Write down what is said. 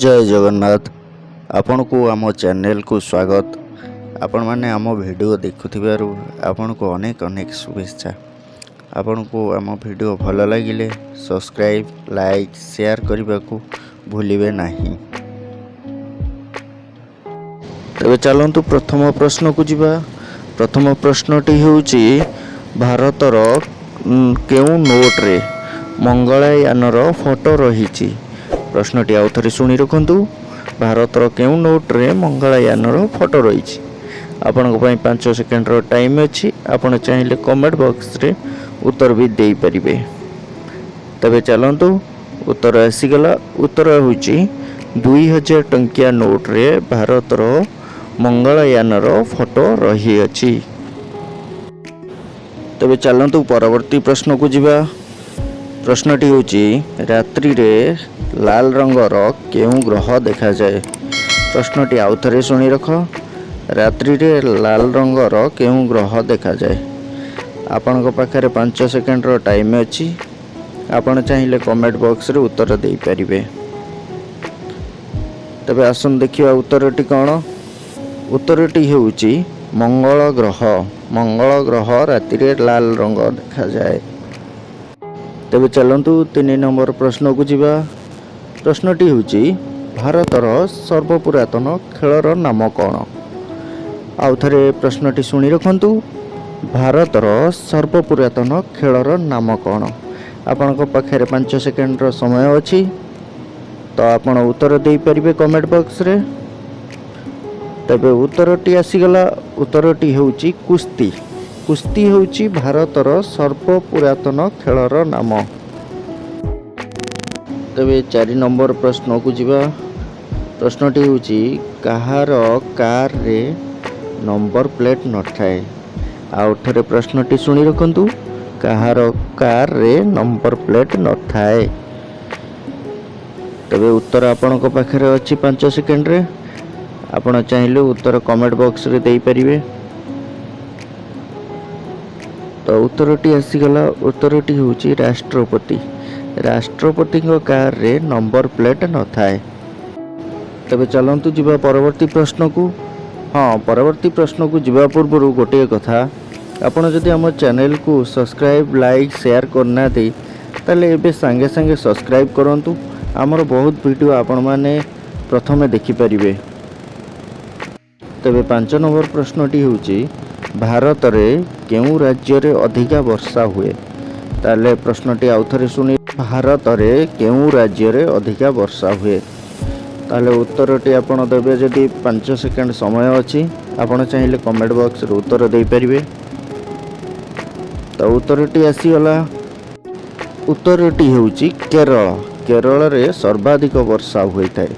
ଜୟ ଜଗନ୍ନାଥ। ଆପଣଙ୍କୁ ଆମ ଚ୍ୟାନେଲକୁ ସ୍ୱାଗତ। ଆପଣମାନେ ଆମ ଭିଡ଼ିଓ ଦେଖୁଥିବାରୁ ଆପଣଙ୍କୁ ଅନେକ ଅନେକ ଶୁଭେଚ୍ଛା। ଆପଣଙ୍କୁ ଆମ ଭିଡ଼ିଓ ଭଲ ଲାଗିଲେ ସବସ୍କ୍ରାଇବ୍, ଲାଇକ୍, ସେୟାର କରିବାକୁ ଭୁଲିବେ ନାହିଁ। ତେବେ ଚାଲନ୍ତୁ ପ୍ରଥମ ପ୍ରଶ୍ନକୁ ଯିବା। ପ୍ରଥମ ପ୍ରଶ୍ନଟି ହେଉଛି, ଭାରତର କେଉଁ ନୋଟ୍ରେ ମଙ୍ଗଳୟାନର ଫଟୋ ରହିଛି? ପ୍ରଶ୍ନଟି ଆଉ ଥରେ ଶୁଣି ରଖନ୍ତୁ। ଭାରତର କେଉଁ ନୋଟ୍ରେ ମଙ୍ଗଳୟାନର ଫଟୋ ରହିଛି? ଆପଣଙ୍କ ପାଇଁ 5 ସେକେଣ୍ଡର ଟାଇମ୍ ଅଛି। ଆପଣ ଚାହିଁଲେ କମେଣ୍ଟ ବକ୍ସରେ ଉତ୍ତର ବି ଦେଇପାରିବେ। ତେବେ ଚାଲନ୍ତୁ, ଉତ୍ତର ଆସିଗଲା। ଉତ୍ତର ହେଉଛି, 2000 ଟଙ୍କିଆ ନୋଟ୍ରେ ଭାରତର ମଙ୍ଗଳୟାନର ଫଟୋ ରହିଅଛି। ତେବେ ଚାଲନ୍ତୁ ପରବର୍ତ୍ତୀ ପ୍ରଶ୍ନକୁ ଯିବା। ପ୍ରଶ୍ନଟି ହେଉଛି, ରାତ୍ରିରେ ଲାଲ ରଙ୍ଗର କେଉଁ ଗ୍ରହ ଦେଖାଯାଏ? ପ୍ରଶ୍ନଟି ଆଉ ଥରେ ଶୁଣି ରଖ। ରାତ୍ରିରେ ଲାଲ ରଙ୍ଗର କେଉଁ ଗ୍ରହ ଦେଖାଯାଏ? ଆପଣଙ୍କ ପାଖରେ 5 ସେକେଣ୍ଡର ଟାଇମ୍ ଅଛି। ଆପଣ ଚାହିଁଲେ କମେଣ୍ଟ ବକ୍ସରେ ଉତ୍ତର ଦେଇପାରିବେ। ତେବେ ଆସନ୍ତୁ ଦେଖିବା ଉତ୍ତରଟି କ'ଣ। ଉତ୍ତରଟି ହେଉଛି ମଙ୍ଗଳ ଗ୍ରହ। ମଙ୍ଗଳ ଗ୍ରହ ରାତିରେ ଲାଲ ରଙ୍ଗ ଦେଖାଯାଏ। ତେବେ ଚାଲନ୍ତୁ 3 ନମ୍ବର ପ୍ରଶ୍ନକୁ ଯିବା। ପ୍ରଶ୍ନଟି ହେଉଛି, ଭାରତର ସର୍ବପୁରାତନ ଖେଳର ନାମ କ'ଣ? ଆଉ ଥରେ ପ୍ରଶ୍ନଟି ଶୁଣି ରଖନ୍ତୁ। ଭାରତର ସର୍ବପୁରାତନ ଖେଳର ନାମ କ'ଣ? ଆପଣଙ୍କ ପାଖରେ 5 ସେକେଣ୍ଡର ସମୟ ଅଛି, ତ ଆପଣ ଉତ୍ତର ଦେଇପାରିବେ କମେଣ୍ଟ ବକ୍ସରେ। ତେବେ ଉତ୍ତରଟି ଆସିଗଲା। ଉତ୍ତରଟି ହେଉଛି କୁସ୍ତି। କୁସ୍ତି ହେଉଛି ଭାରତର ସର୍ବପୁରାତନ ଖେଳର ନାମ। ତେବେ 4 ନମ୍ବର ପ୍ରଶ୍ନକୁ ଯିବା। ପ୍ରଶ୍ନଟି ହେଉଛି, କାହାର କାରରେ ନମ୍ବର ପ୍ଲେଟ୍ ନଥାଏ? ଆଉ ଥରେ ପ୍ରଶ୍ନଟି ଶୁଣି ରଖନ୍ତୁ। କାହାର କାରରେ ନମ୍ବର ପ୍ଲେଟ୍ ନଥାଏ? ତେବେ ଉତ୍ତର ଆପଣଙ୍କ ପାଖରେ ଅଛି 5 ସେକେଣ୍ଡରେ। ଆପଣ ଚାହିଁଲେ ଉତ୍ତର କମେଣ୍ଟ ବକ୍ସରେ ଦେଇପାରିବେ। ତ ଉତ୍ତରଟି ଆସିଗଲା। ଉତ୍ତରଟି ହେଉଛି ରାଷ୍ଟ୍ରପତି। ରାଷ୍ଟ୍ରପତିଙ୍କ କାରରେ ନମ୍ବର ପ୍ଲେଟ୍ ନଥାଏ। ତେବେ ଚାଲନ୍ତୁ ଯିବା ପରବର୍ତ୍ତୀ ପ୍ରଶ୍ନକୁ। ହଁ, ପରବର୍ତ୍ତୀ ପ୍ରଶ୍ନକୁ ଯିବା ପୂର୍ବରୁ ଗୋଟିଏ କଥା। ଆପଣ ଯଦି ଆମ ଚ୍ୟାନେଲକୁ ସବସ୍କ୍ରାଇବ୍, ଲାଇକ୍, ସେୟାର କରିନାହାନ୍ତି, ତାହେଲେ ଏବେ ସାଙ୍ଗେ ସାଙ୍ଗେ ସବସ୍କ୍ରାଇବ୍ କରନ୍ତୁ। ଆମର ବହୁତ ଭିଡ଼ିଓ ଆପଣମାନେ ପ୍ରଥମେ ଦେଖିପାରିବେ। ତେବେ 5 ନମ୍ବର ପ୍ରଶ୍ନଟି ହେଉଛି, ଭାରତରେ କେଉଁ ରାଜ୍ୟରେ ଅଧିକା ବର୍ଷା ହୁଏ? ତାହେଲେ ପ୍ରଶ୍ନଟି ଆଉ ଥରେ ଶୁଣି, ଭାରତରେ କେଉଁ ରାଜ୍ୟରେ ଅଧିକା ବର୍ଷା ହୁଏ? ତାହେଲେ ଉତ୍ତରଟି ଆପଣ ଦେବେ ଯଦି 5 ସେକେଣ୍ଡ ସମୟ ଅଛି। ଆପଣ ଚାହିଁଲେ କମେଣ୍ଟ ବକ୍ସରେ ଉତ୍ତର ଦେଇପାରିବେ। ତ ଉତ୍ତରଟି ଆସିଗଲା। ଉତ୍ତରଟି ହେଉଛି କେରଳ। କେରଳରେ ସର୍ବାଧିକ ବର୍ଷା ହୋଇଥାଏ।